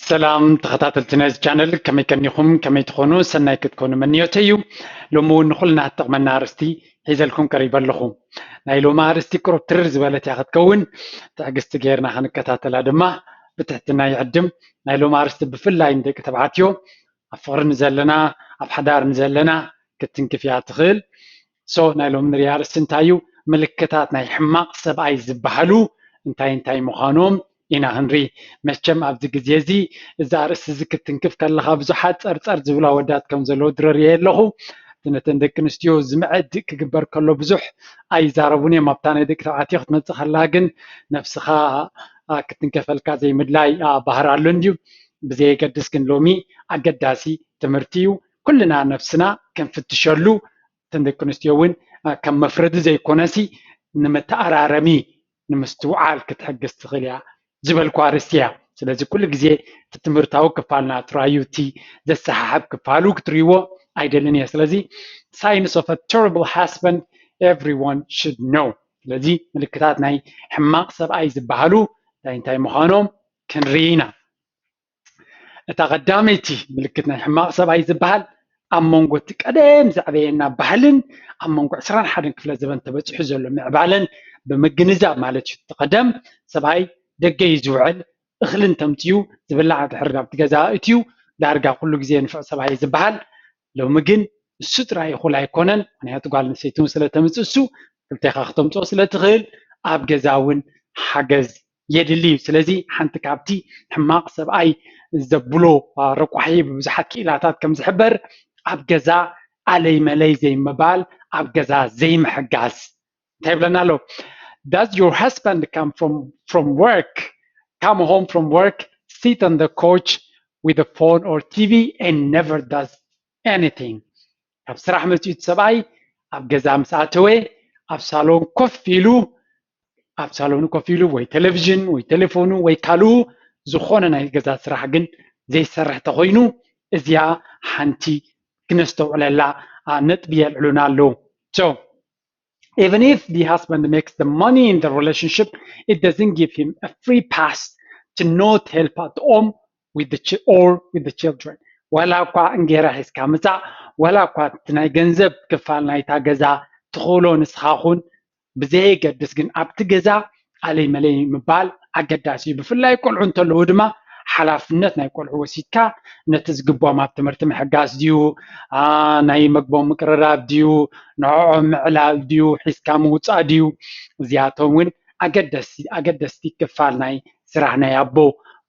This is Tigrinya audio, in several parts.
ሰላም ተኸታተልቲ ናይዚ ቻነል፣ ከመይ ቀኒኹም? ከመይ ትኾኑ? ሰናይ ክትኮኑ ምንዮተይ እዩ። ሎሚ እውን ንኹልና ትጠቕመና ኣርእስቲ ሒዘልኩም ቀሪበ ኣለኹ። ናይ ሎሚ ኣርእስቲ ቅሩብ ትርር ዝበለት እያ ክትከውን፣ ትዕግስቲ ጌርና ክንከታተላ ድማ ብትሕትና ይዕድም። ናይ ሎሚ ኣርእስቲ ብፍላይ ንደቂ ተባዕትዮ ኣብ ፍቕሪ ንዘለና፣ ኣብ ሓዳር ንዘለና ክትትንክፍ እያ ትኽእል። So ናይ ሎሚ ንሪኣ ኣርእስቲ እንታይ እዩ? ምልክታት ናይ ሕማቕ ሰብኣይ ዝበሃሉ እንታይ እንታይ ምዃኖም ኢና ክንርኢ። መቸም ኣብዚ ግዜ እዚ፣ እዚ ኣርእስቲ እዚ ክትትንክፍ ከለኻ ብዙሓት ጸርጸር ዝብሉ ኣወዳት ከም ዘለዉ ድረርየ ኣለኹ። ነተን ደቂ ኣንስትዮ ዝምዕድ ክግበር ከሎ ብዙሕ ኣይዛረቡን እዮም። ኣብታ ናይ ደቂ ተባዕትዮ ክትመጽእ ከላ ግን ነብስኻ ክትትንከፈልካ ዘይምድላይ ባህሪ ኣሎ እንድዩ። ብዘየገድስ ግን ሎሚ ኣገዳሲ ትምህርቲ እዩ። ኩልና ነብስና ክንፍትሸሉ፣ እተን ደቂ ኣንስትዮ እውን ከም መፍረዲ ዘይኮነሲ ንመተኣራረሚ ንምስትውዓል ክትሕግዝ ትኽእል እያ ዝበልኩ ኣርእስቲ እያ። ስለዚ ኩሉ ግዜ እቲ ትምህርታዊ ክፋልና ጥራዩ እቲ ዘሰሓሕብ ክፋሉ ክትርእይዎ ኣይደልን እየ። ስለዚ signs of a terrible husband everyone should know። ስለዚ ምልክታት ናይ ሕማቕ ሰብኣይ ዝበሃሉ እንታይ እንታይ ምዃኖም ክንርኢ ኢና። እታ ቀዳመይቲ ምልክት ናይ ሕማቕ ሰብኣይ ዝበሃል ኣብ መንጎ እቲ ቀደም ዘዕበየና ባህልን ኣብ መንጎ ዕስራን ሓደን ክፍለ ዘበን ተበፂሑ ዘሎ ምዕባለን ብምግንዛብ ማለት እዩ። እቲ ቀደም ሰብኣይ ደገ እዩ ዝውዕል፣ እኽሊ እንተምፅኡ ዝብላዕ ድሕሪ ናብቲ ገዛ እትዩ ዳርጋ ኩሉ ግዜ ንፉዕ ሰብኣይ ዝበሃል። ሎሚ ግን እሱ ጥራይ እኹል ኣይኮነን። ምክንያቱ ጓል ኣንስተይቲ እውን ስለ ተምፅእ እሱ ክልቴኻ ክተምፅኦ ስለ ትኽእል ኣብ ገዛ እውን ሓገዝ የድሊ እዩ። ስለዚ ሓንቲ ካብቲ ሕማቕ ሰብኣይ ዘብሎ ረቋሒ ብብዙሓት ክኢላታት ከም ዝሕበር ኣብ ገዛ ኣለይ መለይ ዘይምባል፣ ኣብ ገዛ ዘይምሕጋዝ። እንታይ ይብለና ኣሎ? Does your husband come from from work come home from work sit on the couch with a phone or TV and never does anything? ካብ ስራሕ መፂኡ እቲ ሰብኣይ ኣብ ገዛ ምስ ኣተወ ኣብ ሳሎን ኮፍ ኢሉ ኣብ ሳሎኑ ኮፍ ኢሉ ወይ ቴሌቪዥን ወይ ቴሌፎኑ ወይ ካልኡ ዝኾነ ናይ ገዛ ስራሕ ግን ዘይሰርሕ ተኾይኑ እዚኣ ሓንቲ ክነስተውዕለላ ነጥቢ የልዕሉና ኣለዉ። So even if the husband makes the money in the relationship, it doesn't give him a free pass to not help at home with the or with the children. ዋላ እኳ እንጌራ ሒዝካ ምፃእ፣ ዋላ እኳ እቲ ናይ ገንዘብ ክፋል ናይታ ገዛ ትኽእሎ ንስኻ ኹን፣ ብዘየገድስ ግን ኣብቲ ገዛ ኣለይ መለይ ምባል ኣገዳሲ እዩ። ብፍላይ ቆልዑ እንተለዉ ድማ ሓላፍነት ናይ ቆልዑ ወሲድካ ነቲ ዝግቦም ኣብ ትምህርቲ ምሕጋዝ ድዩ፣ ናይ መግቦም ምቅርራብ ድዩ፣ ንዕኦም ምዕላል ድዩ፣ ሒዝካ ምውፃእ ድዩ፣ እዚኣቶም እውን ኣገደስቲ ኣገደስቲ ክፋል ናይ ስራሕ ናይ ኣቦ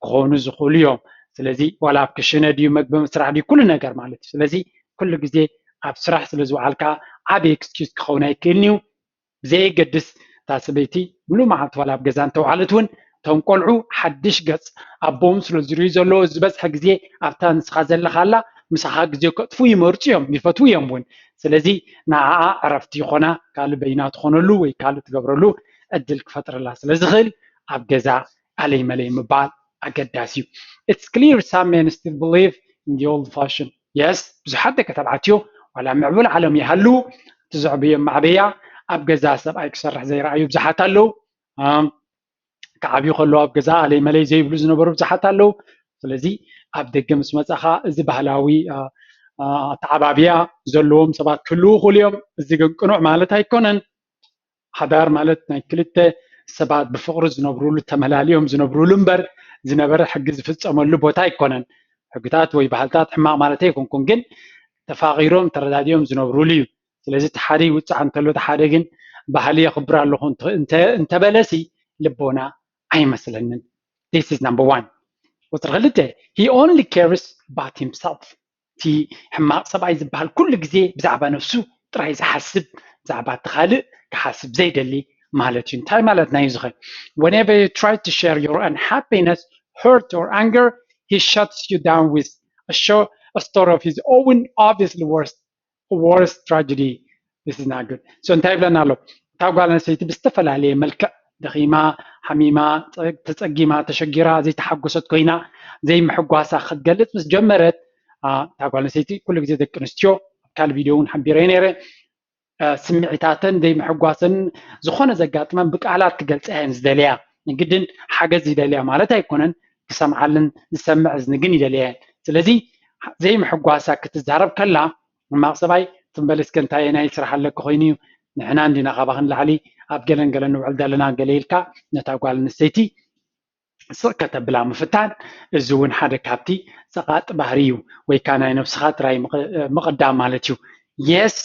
ክኾኑ ዝኽእሉ እዮም። ስለዚ ዋላ ኣብ ክሽነ ድዩ መግቢ ምስራሕ ድዩ ኩሉ ነገር ማለት እዩ። ስለዚ ኩሉ ግዜ ኣብ ስራሕ ስለ ዝወዓልካ ዓብ excuse ክኸውን ኣይክእልን እዩ። ብዘየገድስ እታ ሰበይቲ ሙሉእ መዓልቲ ዋላ ኣብ ገዛ እንተውዓለት እውን እቶም ቆልዑ ሓድሽ ገፅ ኣቦም ስለ ዝርእዩ ዘለዎ ዝበዝሐ ግዜ ኣብታ ንስኻ ዘለኻላ ምሳኻ ግዜ ከጥፉ ይመርፁ እዮም ይፈትዉ እዮም እውን። ስለዚ ንዓኣ ዕረፍቲ ይኾና ካልእ በይና ትኾነሉ ወይ ካልእ ትገብረሉ ዕድል ክፈጥረላ ስለ ዝኽእል ኣብ ገዛ ኣለይ መለይ ምባል ኣገዳሲ እዩ። It's clear some men still believe in the old fashion. Yes, ብዙሓት ደቂ ተባዕትዮ ዋላ ምዕቡል ዓለም ይሃልዉ እቲ ዘዕብዮም ማዕበያ ኣብ ገዛ ሰብኣይ ክሰርሕ ዘይረኣዩ ብዙሓት ኣለዉ። ክዓብዩ ከለዉ ኣብ ገዛ ኣለይ መለይ ዘይብሉ ዝነበሩ ብዙሓት ኣለዉ። ስለዚ ኣብ ደገ ምስ መፃኻ እዚ ባህላዊ ኣተዓባብያ ዘለዎም ሰባት ክህልዉ ይኽእሉ እዮም። እዚ ግን ቅኑዕ ማለት ኣይኮነን። ሓዳር ማለት ናይ ክልተ ሰባት ብፍቕሪ ዝነብሩሉ ተመላሊኦም ዝነብሩሉ እምበር ዝነበረ ሕጊ ዝፍፀመሉ ቦታ ኣይኮነን። ሕግታት ወይ ባህልታት ሕማቕ ማለት ኣይኮንኩን፣ ግን ተፋቒሮም ተረዳዲኦም ዝነብሩሉ እዩ። ስለዚ እቲ ሓደ ይውፃዕ እንተሎ እቲ ሓደ ግን ባህሊ የኽብር ኣለኹ እንተበለሲ ልቦና ኣይመስለንን። This is number one. ቁፅሪ ክልተ, he only cares about himself. እቲ ሕማቕ ሰብኣይ ዝበሃል ኩሉ ግዜ ብዛዕባ ነብሱ ጥራይ ዝሓስብ፣ ብዛዕባ እቲ ካልእ ክሓስብ ዘይደሊ ማለት እዩ። እንታይ ማለትና እዩ ዝኸ? Whenever you try to share your unhappiness, hurt or anger, he shuts you down with a, show, a story of his own, obviously worse, worse tragedy. This is not good. So እንታይ ይብለና ኣሎ? እታ ጓል ኣንስተይቲ ብዝተፈላለየ መልክዕ ደኺማ፣ ሓሚማ፣ ተፀጊማ፣ ተሸጊራ፣ ዘይተሓጎሰት ኮይና ዘይምሕጓሳ ክትገልፅ ምስ ጀመረት እታ ጓል ኣንስተይቲ ኩሉ ግዜ ደቂ ኣንስትዮ ኣብ ካልእ ቪድዮ እውን ሓቢረ ነይረ ስምዒታተን ዘይምሕጓሰን ዝኾነ ዘጋጥመን ብቃላት ክገልፃ እየን ዝደለያ። ንግድን ሓገዝ ይደልያ ማለት ኣይኮነን። ክሰምዓልን ዝሰምዕ እዝኒ ግን ይደልየን። ስለዚ ዘይምሕጓሳ ክትዛረብ ከላ ሕማቕ ሰብኣይ ትም በል እስከ እንታይ ናይ ስራሕ ኣለኪ ኮይኑ እዩ፣ ንሕና እንዲና ካባኺ ንላዕሊ ኣብ ገለን ገለን ንውዕል ዘለና ገለ ኢልካ ነታ ጓል ኣንስተይቲ ስቕ ከተብላ ምፍታን፣ እዚ እውን ሓደ ካብቲ ጸቓጢ ባህሪ እዩ፣ ወይ ከዓ ናይ ነብስኻ ጥራይ ምቕ- ምቕዳም ማለት እዩ። የስ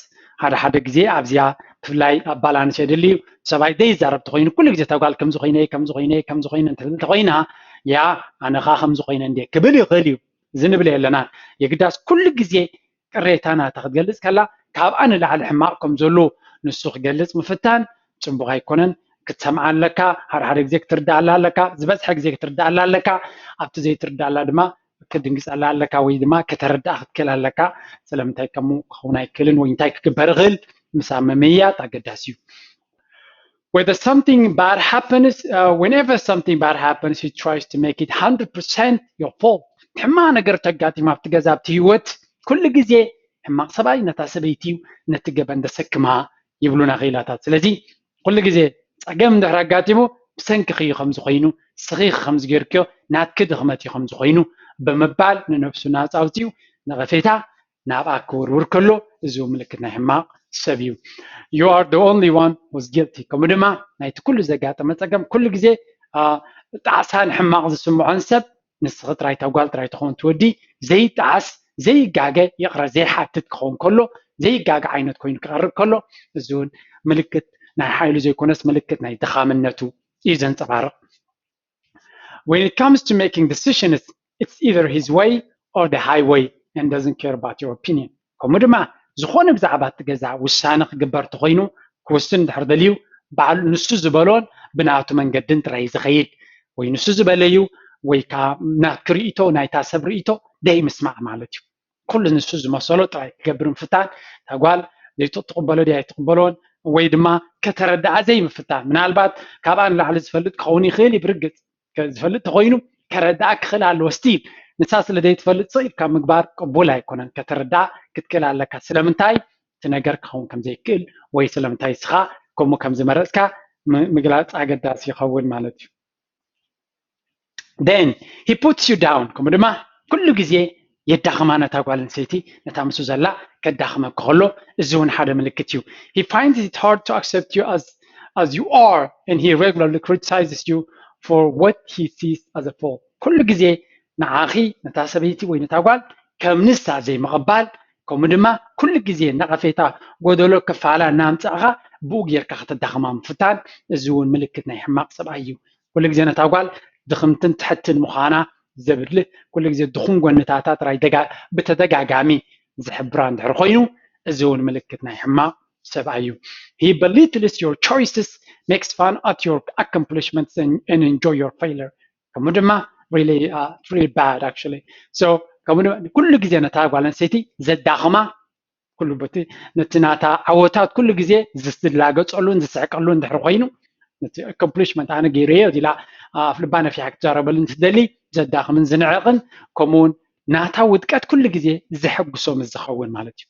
ሓደ ሓደ ግዜ ኣብዚኣ ብፍላይ ኣብ ባላንስ የድሊ እዩ። ሰብኣይ ዘይዛረብ ተኮይኑ ኩሉ ግዜ እታ ጓል ከምዚ ኮይነ ከምዚ ኮይነ ከምዚ ኮይነ እንትብል እንተኮይና ያ ኣነ ከዓ ከምዚ ኮይነ እንደ ክብል ይኽእል እዩ። እዚ ንብል የለና የግዳስ ኩሉ ግዜ ቅሬታ ናታ ክትገልጽ ከላ ካብኣ ንላዕሊ ሕማቕ ከም ዘሎ ንሱ ክገልጽ ምፍታን ጽቡቕ ኣይኮነን። ክትሰምዓ ኣለካ፣ ሓደ ሓደ ግዜ ክትርዳኣላ ኣለካ፣ ዝበዝሐ ግዜ ክትርዳኣላ ኣለካ። ኣብቲ ዘይትርዳኣላ ድማ ክትድንግጸላ ኣለካ ወይ ድማ ከተረዳኣ ክትክእል ኣለካ። ስለምንታይ ከምኡ ክኸውን ኣይክእልን ወይ እንታይ ክግበር ይኽእል ምሳብ ምምይያጥ ኣገዳሲ እዩ። Whether something bad happens, uh, whenever something bad happens, he tries to make it hundred percent your fault. ሕማቕ ነገር ተጋጢሙ ኣብቲ ገዛ ኣብቲ ህይወት ኩሉ ግዜ ሕማቕ ሰብኣይ ነታ ሰበይቲ እዩ ነቲ ገበን ዘሰክማ ይብሉና ክኢላታት። ስለዚ ኩሉ ግዜ ጸገም እንድሕር ኣጋጢሙ ብሰንኪኺ እዩ ከምዚ ኮይኑ፣ ስኺ ከምዚ ጌርክዮ፣ ናትኪ ድኽመት እዩ ከምዚ ኮይኑ ብምባል ንነብሱ ናጻ ኣውጺኡ ነቐፌታ ናብኣ ክውርውር ከሎ እዚ እውን ምልክት ናይ ሕማቕ ሰብ እዩ። You are the only one who's guilty። ከምኡ ድማ ናይቲ ኩሉ ዘጋጠመ ጸገም ኩሉ ግዜ ጣዕሳን ሕማቕ ዝስምዖን ሰብ ንስኺ ጥራይ እታ ጓል ጥራይ ትኸውን ትወዲ ዘይጣዓስ ዘይጋገ ይቕረ ዘይሓትት ክኸውን ከሎ ዘይጋገ ዓይነት ኮይኑ ክቐርብ ከሎ እዚ እውን ምልክት ናይ ሓይሉ ዘይኮነስ ምልክት ናይ ድኻምነቱ እዩ ዘንጸባርቕ። When it comes to making decisions, it's either his way or the highway and doesn't care about your opinion። ከምኡ ድማ ዝኾነ ብዛዕባ እቲ ገዛ ውሳነ ክግበር ተኮይኑ ክውስን ድሕር ደልዩ ባዕሉ ንሱ ዝበሎን ብናቱ መንገድን ጥራይ ዝኸይድ ወይ ንሱ ዝበለዩ ወይ ከዓ ናትኪ ርእይቶ ናይታ ሰብ ርእይቶ ደይ ምስማዕ ማለት እዩ። ኩሉ ንሱ ዝመሰሎ ጥራይ ክገብር ምፍታን እታ ጓል ዘይትቕበሎ ድያ ኣይትቕበሎን ወይ ድማ ከተረድኣ ዘይምፍታን ምናልባት ካብኣ ንላዕሊ ዝፈልጥ ክኸውን ይኽእል እዩ ብርግፅ ዝፈልጥ ተኮይኑ ከረዳኣ ክኽእል ኣለዎ ስቲል ንሳ ስለ ዘይትፈልጥ ስቕ ኢልካ ምግባር ቅቡል ኣይኮነን ከተረዳኣ ክትክእል ኣለካ ስለምንታይ እቲ ነገር ክኸውን ከም ዘይክእል ወይ ስለምንታይ እስኻ ከምኡ ከም ዝመረፅካ ምግላፅ ኣገዳሲ ይኸውን ማለት እዩ። Then he puts you down ከምኡ ድማ ኩሉ ግዜ የዳኽማ ነታ ጓል ኣንስተይቲ ነታ ምስኡ ዘላ ከዳኽመካ ከሎ እዚ እውን ሓደ ምልክት እዩ። He finds it hard to accept you as as you are and he regularly criticizes you for what he sees as a fault። ኩሉ ግዜ ንዓኺ ነታ ሰበይቲ ወይ ነታ ጓል ከም ንሳ ዘይምቕባል ከምኡ ድማ ኩሉ ግዜ ነቐፌታ ጎደሎ ክፋላ እናምፃእኻ ብኡ ጌርካ ከተዳኽማ ምፍታን እዚ እውን ምልክት ናይ ሕማቕ ሰብኣይ እዩ። ኩሉ ግዜ ነታ ጓል ድኽምትን ትሕትን ምዃና ዘብልህ ኩሉ ግዜ ድኹም ጎንታታ ጥራይ ብተደጋጋሚ ዝሕብራ እንድሕር ኮይኑ እዚ እውን ምልክት ናይ ሕማቕ ሰብኣይ እዩ። He belittles your choices, makes fun at your accomplishments and, and enjoy your failure. ከምኡ ድማ really uh, really bad actually. So ከምኡ ድማ ኩሉ ግዜ ነታ ጓል ኣንስተይቲ ዘዳኽማ ኩሉ በቲ ነቲ ናታ ዓወታት ኩሉ ግዜ ዝላገፀሉን ዝስሕቀሉን ድሕሪ ኮይኑ ነቲ ኣኮምፕሊሽመንት ኣነ ገይረዮ ኢላ ኣፍ ልባ ነፊሓ ክትዛረበሉ እንትደሊ ዘዳኽምን ዝንዕቕን ከምኡውን ናታ ውድቀት ኩሉ ግዜ ዘሐጉሶ ምስ ዝኸውን ማለት እዩ።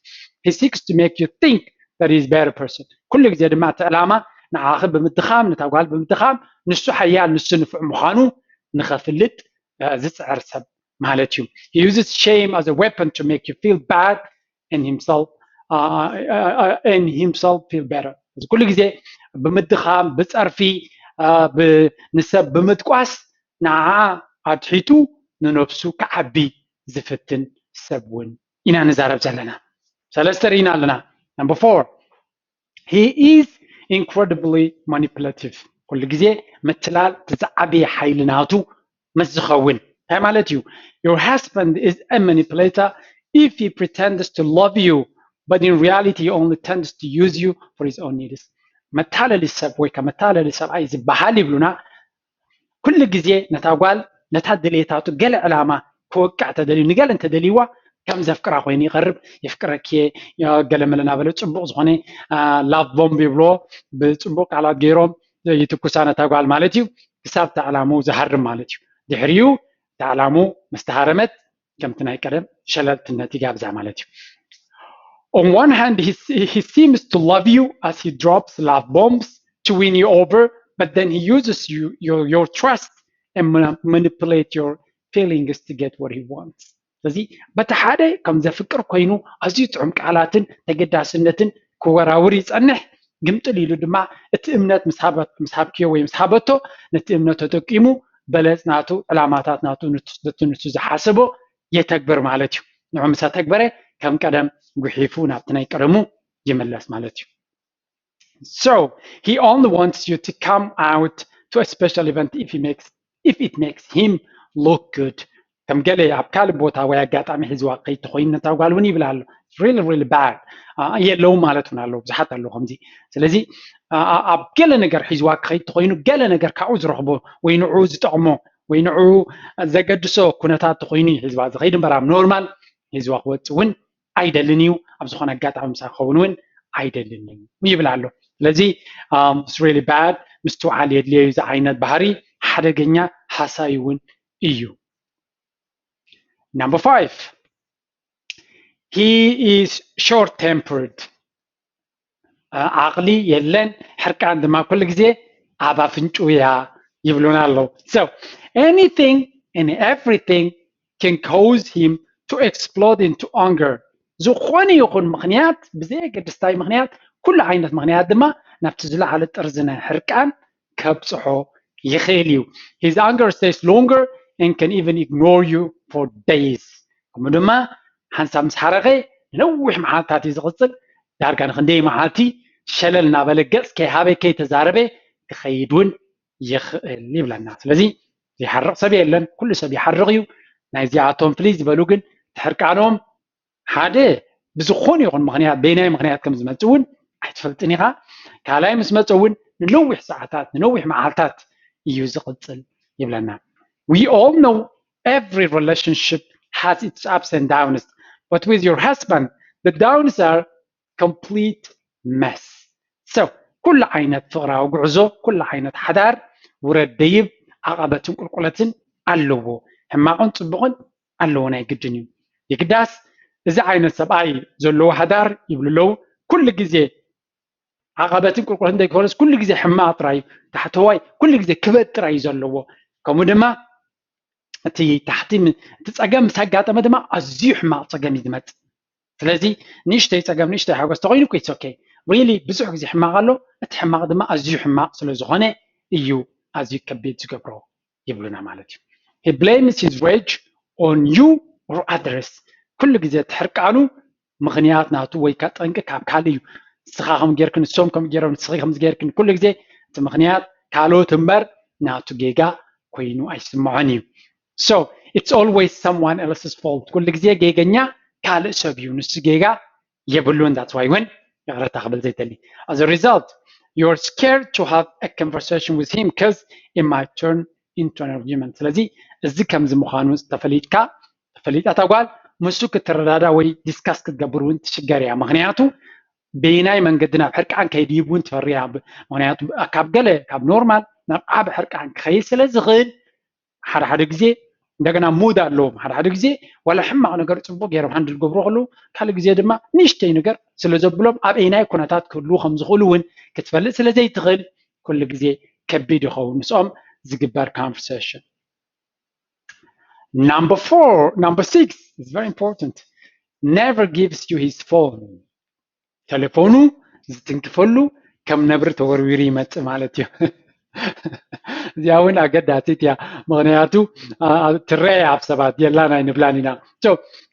He seeks to make you think that he is better person። ኩሉ ግዜ ድማ እቲ ዕላማ ንዓኺ ብምድኻም ነታ ጓል ብምድኻም ንሱ ሓያል ንሱ ንፉዕ ምዃኑ ንኸፍልጥ ዝፅዕር ሰብ ማለት እዩ። He uses shame as a weapon to make you feel bad and himself uh, uh, and himself feel better። እዚ ኩሉ ግዜ ብምድኻም ብፀርፊ ንሰብ ብምጥቋስ ንዓ ኣድሒቱ ንነብሱ ክዓቢ ዝፍትን ሰብ እውን ኢና ንዛረብ ዘለና። ሰለስተ ርኢና ኣለና። Number four, he is incredibly manipulative። ኩሉ ግዜ ምትላል ዝዓበየ ሓይሊ ናቱ ምስ ዝኸውን እንታይ ማለት እዩ? Your husband is a manipulator if he pretends to love you but in reality he only tends to use you for his own needs። መታለሊ ሰብ ወይ ከዓ መታለሊ ሰብኣይ ዝበሃል ይብሉና። ኩሉ ግዜ ነታ ጓል ነታ ድሌታቱ ገለ ዕላማ ክወቅዕ ተደልዩ ንገለ እንተደልይዋ ከም ዘፍቅራ ኮይኑ ይቐርብ። የፍቅረኪ ገለ መለ እናበለ ፅቡቕ ዝኾነ ላቭ ቦምብ ይብልዎ ብፅቡቕ ቃላት ገይሮም ይትኩሳ ነታ ጓል ማለት እዩ። ክሳብ እቲ ዕላምኡ ዝሃርም ማለት እዩ። ድሕሪኡ እቲ ዕላምኡ ምስ ተሃረመት ከምቲ ናይ ቀደም ሸለልትነት ይጋብዛ ማለት እዩ። On one hand, he, he seems to love you as he drops love bombs to win you over, but then he uses you, your, your trust and mani- manipulate your feelings to get what he wants። ስለዚ በቲ ሓደ ከም ዘፍቅር ኮይኑ ኣዝዩ ጥዑም ቃላትን ተገዳስነትን ክወራውር ይጸንሕ። ግምጥል ኢሉ ድማ እቲ እምነት ምስ ሃበ- ምስ ሃብክዮ ወይ ምስ ሃበቶ ነቲ እምነት ተጠቂሙ በለጽ ናቱ ዕላማታት ናቱ ንቱ- ነቲ ንሱ ዝሓሰቦ የተግብር ማለት እዩ። ንዑ ምስ ኣተግበረ ከም ቀደም ጉሒፉ ናብቲ ናይ ቀደሙ ይምለስ ማለት እዩ። So he only wants you to come out to a special event if he makes if it makes him look good። ከም ገለ ኣብ ካልእ ቦታ ወይ ኣጋጣሚ ሒዝዋ ክኸይድ ተኮይኑ ነታ ጓል እውን ይብል ኣሎ። It's really really bad። የለውም ማለት እውን ኣለዉ፣ ብዙሓት ኣለዉ ከምዚ። ስለዚ ኣብ ገለ ነገር ሒዝዋ ክኸይድ ተኮይኑ ገለ ነገር ካብኡ ዝረኽቦ ወይ ንዑ ዝጠቕሞ ወይ ንዑ ዘገድሶ ኩነታት ተኮይኑ እዩ ሒዝዋ ዝኸይድ እምበር ኣብ ኖርማል ሒዝዋ ክወፅእ እውን ኣይደልን እዩ። ኣብ ዝኾነ ኣጋጣሚ ምሳይ ክኸውን እውን ኣይደልን እዩ ይብል ኣሎ። ስለዚ it's really bad፣ ምስትውዓል የድልዮ እዩ። እዚ ዓይነት ባህሪ ሓደገኛ ሃሳይ እውን እዩ። Number five, he is short tempered። ዓቕሊ የለን፣ ሕርቃን ድማ ኩሉ ግዜ ኣብ ኣፍንጭኡ እያ ይብሉና ኣለዉ። So anything and everything can cause him to explode into anger። ዝኾነ ይኹን ምኽንያት፣ ብዘየገድስታይ ምኽንያት፣ ኩሉ ዓይነት ምኽንያት ድማ ናብቲ ዝለዓለ ጥርዚ ናይ ሕርቃን ከብፅሖ ይኽእል እዩ። His anger stays longer and can even ignore you for days። ከምኡ ድማ ሓንሳብ ምስ ሓረቐ ንነዊሕ መዓልታት እዩ ዝቕፅል። ዳርጋ ንክንደይ መዓልቲ ሸለል እናበለ ገፅ ከይሃበ ከይተዛረበ ክኸይድ እውን ይኽእል ይብለና። ስለዚ ዘይሓርቕ ሰብ የለን፣ ኩሉ ሰብ ይሓርቕ እዩ። ናይዚኣቶም ፍልይ ዝበሉ ግን ትሕርቃኖም ሓደ ብዝኾነ ይኹን ምኽንያት በይናይ ምኽንያት ከም ዝመፅእ እውን ኣይትፈልጥን ኢኻ። ካልኣይ ምስ መፀ እውን ንነዊሕ ሰዓታት ንነዊሕ መዓልታት እዩ ዝቕፅል ይብለና። We all know every relationship has its ups and downs, but with your husband the downs are complete mess. So ኩሉ ዓይነት ፍቕራዊ ጉዕዞ ኩሉ ዓይነት ሓዳር ውረድ ደይብ ዓቐበትን ቁልቁለትን ኣለዎ። ሕማቕን ፅቡቕን ኣለዎ፣ ናይ ግድን እዩ። የግዳስ እዚ ዓይነት ሰብኣይ ዘለዎ ሓዳር ይብሉ ኣለዉ ኩሉ ግዜ ዓቐበትን ቁልቁለትን ዘይኮነስ ኩሉ ግዜ ሕማቕ ጥራይ እዩ። ታሕተዋይ ኩሉ ግዜ ክበድ ጥራይ እዩ ዘለዎ። ከምኡ ድማ እቲ ታሕቲ እቲ ፀገም ምስ ኣጋጠመ ድማ ኣዝዩ ሕማቕ ፀገም እዩ ዝመፅእ። ስለዚ ንእሽተይ ፀገም ንእሽተይ ሓጎስ ተኮይኑ እኮ it's okay። Really ብዙሕ ግዜ ሕማቕ ኣሎ። እቲ ሕማቕ ድማ ኣዝዩ ሕማቕ ስለዝኾነ እዩ ኣዝዩ ከቢድ ዝገብሮ ይብሉና ማለት እዩ። He blames his rage on you or others። ኩሉ ግዜ እቲ ሕርቃኑ ምኽንያት ናቱ ወይ ከዓ ጠንቂ ካብ ካልእ እዩ። ንስኻ ከም ጌርክን ንሶም ከም ገይሮም ንስኺ ከም ዝገይርክን ኩሉ ግዜ እቲ ምኽንያት ካልኦት እምበር ናቱ ጌጋ ኮይኑ ኣይስምዖን እዩ። So it's always someone else's fault። ኩሉ ግዜ ጌገኛ ካልእ ሰብ እዩ፣ ንሱ ጌጋ የብሉን። That's why እውን ይቕረታ ክብል ዘይደሊ። As a result, you're scared to have a conversation with him because it might turn into an argument። ስለዚ እዚ ከምዚ ምዃኑ ተፈሊጥካ ተፈሊጣ እታ ጓል ምስኡ ክትረዳዳ ወይ ዲስካስ ክትገብር እውን ትሽገር እያ። ምክንያቱ በይናይ መንገዲ ናብ ሕርቃን ከይድይብ እውን ትፈሪ እያ። ምክንያቱ ካብ ገለ ካብ ኖርማል ናብ ዓብ ሕርቃን ክኸይድ ስለ ዝኽእል ሓደ ሓደ ግዜ እንደገና ሙድ ኣለዎም። ሓደ ሓደ ግዜ ዋላ ሕማቕ ነገር ፅቡቅ ገይሮም ሃንድል ገብሩ ከለዉ ካልእ ግዜ ድማ ንእሽተይ ነገር ስለ ዘብሎም ኣብ ኣይናይ ኩነታት ክህልዉ ከም ዝኽእሉ እውን ክትፈልጥ ስለ ዘይትኽእል ኩሉ ግዜ ከቢድ ይኸውን ምስኦም ዝግበር conversation። Number four, number six is very important. Never gives you his phone. ቴሌፎኑ ዝትንክፈሉ ከም ነብሪ ተወርዊሩ ይመፅእ ማለት እዩ። እዚኣ እውን ኣገዳሲት እያ፣ ምክንያቱ ትረአ ኣብ ሰባት የላን ኣይንብላን ኢና። So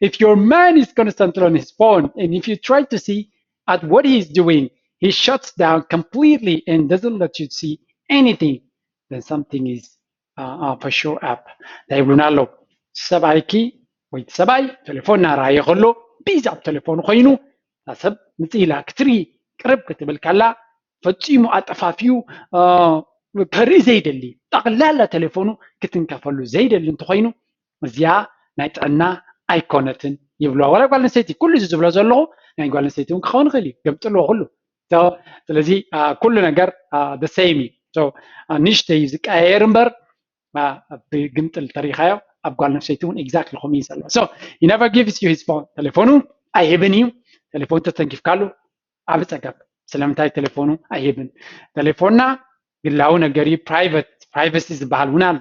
if your man is constantly on his phone and if you try to see at what he is doing, he shuts down completely and doesn't let you see anything, then something is for show up እንታይ ይብሉና ኣለዉ? ሰብኣይኪ ወይ ሰብኣይ ቴሌፎን እናረኣየ ከሎ ቢዚ ኣብ ቴሌፎኑ ኮይኑ እታ ሰብ ምፅእ ኢላ ክትርኢ ቅርብ ክትብል ከላ ፈፂሙ ኣጠፋፊኡ ከርኢ ዘይደሊ ጠቕላላ ቴሌፎኑ ክትንከፈሉ ዘይደሊ እንተኮይኑ እዚኣ ናይ ጥዕና ኣይኮነትን ይብልዋ። ዋላ ጓል ኣንስተይቲ ኩሉ እዚ ዝብሎ ዘለኹ ናይ ጓል ኣንስተይቲ እውን ክኸውን ይኽእል እዩ፣ ገምጥልዎ ኩሉ። ስለዚ ኩሉ ነገር ደሰይም እዩ። ንእሽተይ እዩ ዝቀያየር እምበር ብግምጥል ተሪኻዮ ኣብ ጓል ኣንስተይቲ እውን exactly ከምኡ እዩ ዘሎ። So he never gives you his phone፣ ቴሌፎኑ ኣይህብን እዩ። ቴሌፎን ተተንኪፍካሉ ኣብ ፀገም። ስለምንታይ ቴሌፎኑ ኣይህብን? ቴሌፎንና ግላዊ ነገር እዩ፣ ፕራይቨት ፕራይቨሲ ዝበሃል እውን ኣሎ።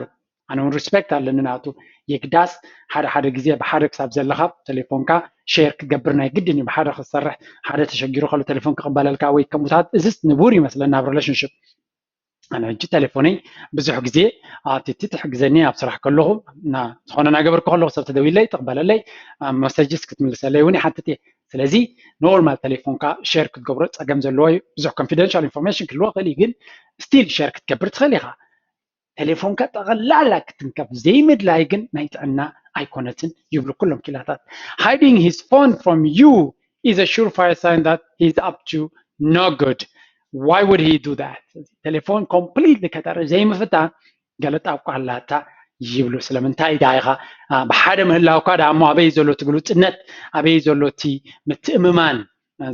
ኣነ እውን ሪስፔክት ኣለኒ ናቱ። የግዳስ ሓደ ሓደ ግዜ ብሓደ ክሳብ ዘለካ ቴሌፎንካ ሼር ክገብር ናይ ግድን እዩ። ብሓደ ክትሰርሕ ሓደ ተሸጊሩ ከሎ ቴሌፎን ክቕበለልካ ወይ ከምኡታት እዚስ ንቡር ይመስለና ኣብ ሪሌሽንሽፕ። ኣነ ሕጂ ቴሌፎነይ ብዙሕ ግዜ ኣቲቲ ትሕግዘኒ ኣብ ስራሕ ከለኹ ዝኾነ ናገበርኩ ከለኹ ሰብ ተደዊለይ ትቕበለለይ መሰጅስ ክትምልሰለይ እውን ይሓትት እየ። ስለዚ ኖርማል ቴሌፎንካ ሼር ክትገብሮ ፀገም ዘለዎ እዩ። ብዙሕ ኮንፊደንሻል ኢንፎርሜሽን ክህልዎ ክእል እዩ፣ ግን ስቲል ሼር ክትገብር ትኽእል ኢኻ። ቴሌፎንካ ጠቕላላ ክትንከፍ ዘይምድላይ ግን ናይ ጥዕና ኣይኮነትን ይብሉ ኩሎም ኪላታት። Hiding his phone from you is a surefire sign that he's up to no good. Why would he do that? ቴሌፎን ኮምፕሊትሊ ከተርኢ ዘይምፍታን ገለ ጣብቋ ኣላታ ይብሉ። ስለምንታይ ዳ ኢኻ ብሓደ ምህላውካ ዳ እሞ ኣበይ ዘሎ እቲ ግሉጽነት፣ ኣበይ ዘሎ እቲ ምትእምማን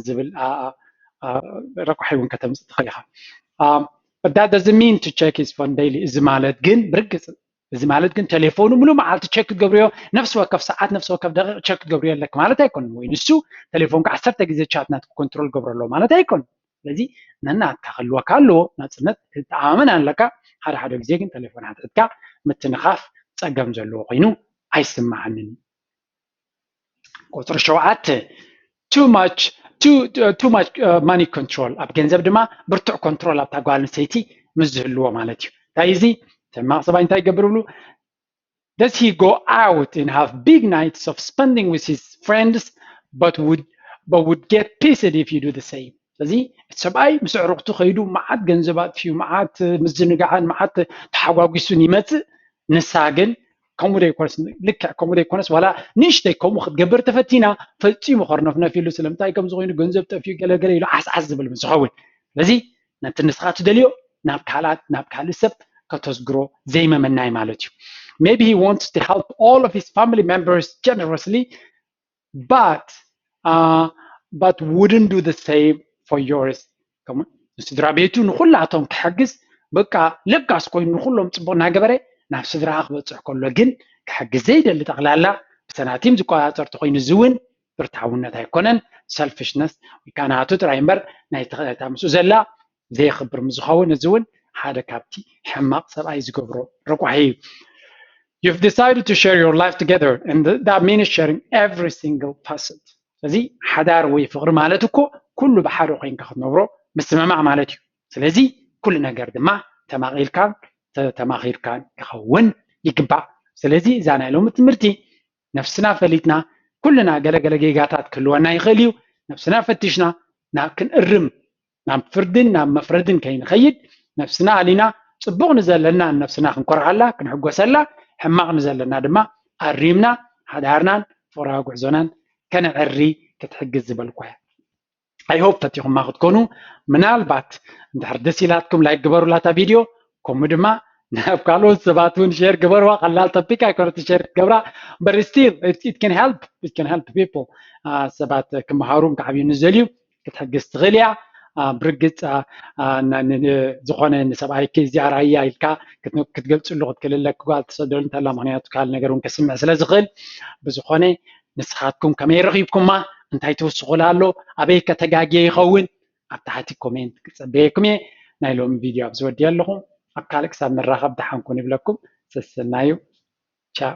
ዝብል ረቋሒ እውን ከተምፅእ ትኽእል ኢኻ። But that doesn't mean to check his phone daily። እዚ ማለት ግን ብርግፅ እዚ ማለት ግን ቴሌፎኑ ሙሉ መዓልቲ ቸክ ክትገብርዮ፣ ነፍሲ ወከፍ ሰዓት ነፍሲ ወከፍ ደቂቕ ቸክ ክትገብርዮ ኣለክ ማለት ኣይኮንን። ወይ ንሱ ቴሌፎንካ ዓሰርተ ግዜ ቻት ናትክ ኮንትሮል ገብሮ ኣለዎ ማለት ኣይኮንን። ስለዚ ነናትካ ክህልወካ ኣለዎ ናፅነት፣ ክትተኣማመን ኣለካ። ሓደ ሓደ ግዜ ግን ቴሌፎን ሓትሕትካ ምትንኻፍ ፀገም ዘለዎ ኮይኑ ኣይስማዓንን። ቁፅሪ ሸውዓተ too much money control፣ ኣብ ገንዘብ ድማ ብርቱዕ ኮንትሮል ኣብታ ጓል ኣንስተይቲ ምስ ዝህልዎ ማለት እዩ። እንታይ እዚ ሕማቕ ሰብኣይ እንታይ ይገብር ብሉ? Does he go out and have big nights of spending with his friends but would but would get pissed if you do the same? ስለዚ እቲ ሰብኣይ ምስ ኣዕሩኽቱ ከይዱ መዓት ገንዘብ ኣጥፊኡ፣ መዓት ምዝንጋዕን መዓት ተሓጓጒሱን ይመፅእ። ንሳ ግን ከምኡ ዘይኮነስ፣ ልክዕ ከምኡ ዘይኮነስ ዋላ ንእሽተይ ከምኡ ክትገብር ተፈቲና ፈፂሙ ከርነፍነፍ ኢሉ ስለምንታይ ከም ዝኾይኑ ገንዘብ ጠፊኡ ገለገለ ኢሉ ዓስዓስ ዝብል ምስ ዝኸውን፣ ስለዚ ነቲ ንስኻ ትደልዮ ናብ ካልኣት ናብ ካልእ ሰብ ከተዝግሮ ዘይመመናይ ማለት እዩ። Maybe he wants to help all of his family members generously but uh, but wouldn't do the same for yours። ንስድራ ቤቱ ንኩላቶም ክሕግዝ በቃ ለጋስ ኮይኑ ንኩሎም ፅቡቅ እናገበረ ናብ ስድራ ክበፅሕ ከሎ ግን ክሕግዝ ዘይደሊ ጠቅላላ ብሰናቲም ዝቆፃፀር ተኮይኑ እዚ እውን ብርታውነት ኣይኮነን፣ ሰልፊሽነስ ወይ ከዓ ናቱ ጥራይ እምበር ናይታ ምስኡ ዘላ ዘየኽብር ምስ ዝኸውን እዚ እውን ሓደ ካብቲ ሕማቕ ሰብኣይ ዝገብሮ ረቋሒ እዩ። You've decided to share your life together and that means sharing every single facet። ስለዚ ሓዳር ወይ ፍቕሪ ማለት እኮ ኩሉ ብሓደ ኮይንካ ክትነብሮ ምስምማዕ ማለት እዩ። ስለዚ ኩሉ ነገር ድማ ተማቒልካን ተማኺርካን ክኸውን ይግባእ። ስለዚ እዛ ናይ ሎሚ ትምህርቲ ነፍስና ፈሊጥና ኩልና ገለገለ ጌጋታት ክህልወና ይኽእል እዩ። ነፍስና ፈቲሽና ናብ ክንእርም ናብ ፍርድን ናብ መፍረድን ከይንኸይድ ነፍስና ኣሊና ፅቡቕ ንዘለና ነፍስና ክንኮርዓላ ክንሕጎሰላ ሕማቕ ንዘለና ድማ ኣሪምና ሓዳርናን ፍቕራዊ ጉዕዞናን ከነዕሪ ክትሕግዝ ዝበልኳ እያ። I hope ፈቲኹማ ክትኮኑ። ምናልባት እንድሕር ደስ ኢላትኩም ላይክ ግበሩላታ ቪድዮ፣ ከምኡ ድማ ናብ ካልኦት ሰባት እውን ሼር ግበርዋ። ቀላል ቶፒክ ኣይኮነት ሼር ክትገብራ but still it can help it can help people። ሰባት ክመሃሩን ክዓብዩ ንዘልዩ ክትሕግዝ ትኽእል እያ። ብርግፅ ዝኾነ ንሰብኣይኪ እዚኣ ራእያ ኢልካ ክትገልፅሉ ክትክእል ኣለኪ ጓል ትሰደሉ እንተላ ምክንያቱ ካልእ ነገር እውን ከስምዕ ስለ ዝኽእል ብዝኾነ ንስኻትኩም ከመይ ረኺብኩማ እንታይ ትውስኹላ ኣሎ ኣበይ ከተጋግየ ይኸውን ኣብ ታሕቲ ኮሜንት ክፀበየኩም እየ። ናይ ሎሚ ቪድዮ ኣብዚ ወዲየ ኣለኹ። ኣብ ካልእ ክሳብ ንራኸብ ደሓን ኩኑ ይብለኩም። ሰሰናዩ። ቻው።